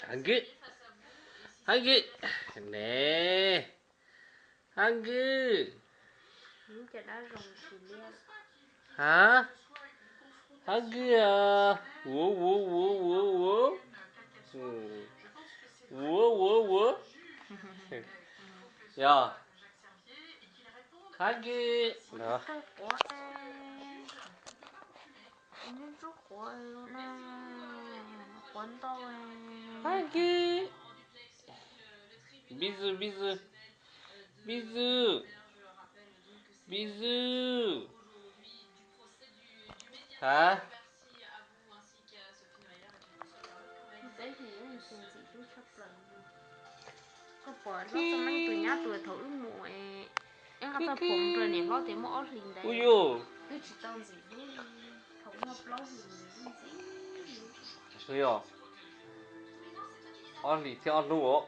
Hab Nkws, Hab Nkws, ne, Hab Nkws, ha, Hab Nkws, vuav vuav vuav vuav vuav, vuav vuav vuav, yog Hab Nkws, Hab Nkws, Npib Zwj, Npib Zwj, Npib Zwj, Npib Zwj, ha, Nkws, tus nyab tus thaum wb mus, eb, nqa tau phom rau niam hlob tias muaj ob hlis ntawd, ua yus, tsis tau ntxim hlub, thaum muaj plaub hlis ntxim hlub ntxim, yog ob hlis thiab ob hnub os.